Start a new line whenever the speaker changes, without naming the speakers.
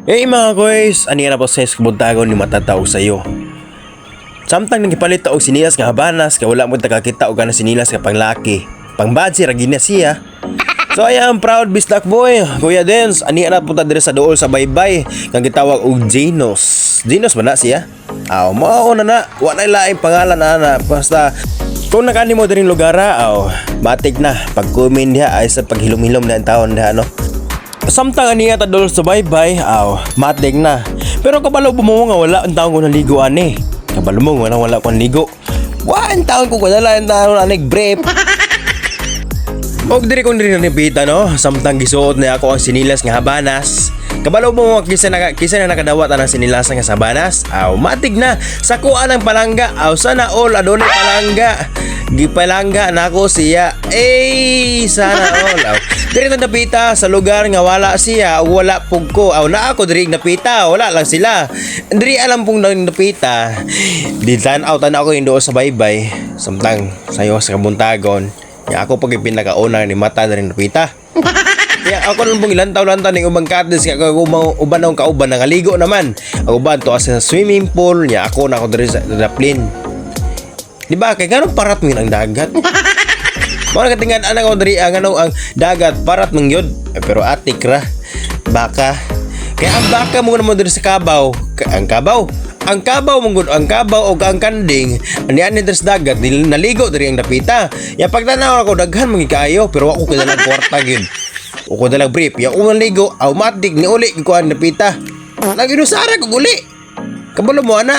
Hey mga koys, ani na po sa kabuntagon ni matatao sa iyo. Samtang nagpalit og sinilas nga habanas kay wala mo takakita og kanang sinilas nga panglaki. Pangbadsi ra gina siya. So I am proud bisdak boy, Kuya Dens, ani na punta diri sa duol sa baybay kang gitawag og Genos. Genos ba na siya? Aw, mao na na, wa na laing pangalan ana, basta kung nakani mo diring lugar, aw, matik na pag-comment diha ay sa paghilom-hilom na ang taon diha, no. Samtang aniya ta dol sa baybay, aw, matik na. Pero kabalo mo nga wala ang taon ko naligo ani. Kabalo mo nga wala ko naligo. Wa ang taon ko kadala ang taon anig brief. Og diri kong diri nipita, no, samtang gisuot na ako ang sinilas nga habanas. Kabalo mo nga kisa na nakadawat ang sinilas nga habanas. Aw, matig na sa kuan ang palangga. Aw, sana all adunay palangga. Gipalangga nako siya. Eh, sana all. Aw, diri na napita sa lugar nga wala siya ug wala pug ko. Aw, naa ko diri napita, wala lang sila. Diri alam pong napita. Di tan-aw tan-aw ko yung doon sa baybay. Samtang sayo sa kabuntagon. Ya ako pag pinakauna ni mata na rin napita. Ya ako lang pong ilantaw-lantaw ning ubang cottage nga ako uban akong kauban nangaligo naman. Ang uban to sa swimming pool, nya ako na ako diri sa daplin. Di ba kay ganong parat mo yun ang dagat? Mao na katingad ana ko diri ang ano ang dagat parat man gyud. Eh, pero atik ra baka. Kaya ang baka mo naman diri sa kabaw, ang kabaw, ang kabaw mo gud, ang kabaw og ang kanding ani ani diri sa dagat naligo diri ang dapita. Ya pagtanaw ako daghan man gyud kaayo pero ako kadalag kwarta gyud. Ako dalag brief. Ya unang ligo, automatic ni uli ko ang dapita. Naginusara ko uli. Kabalo mo ana.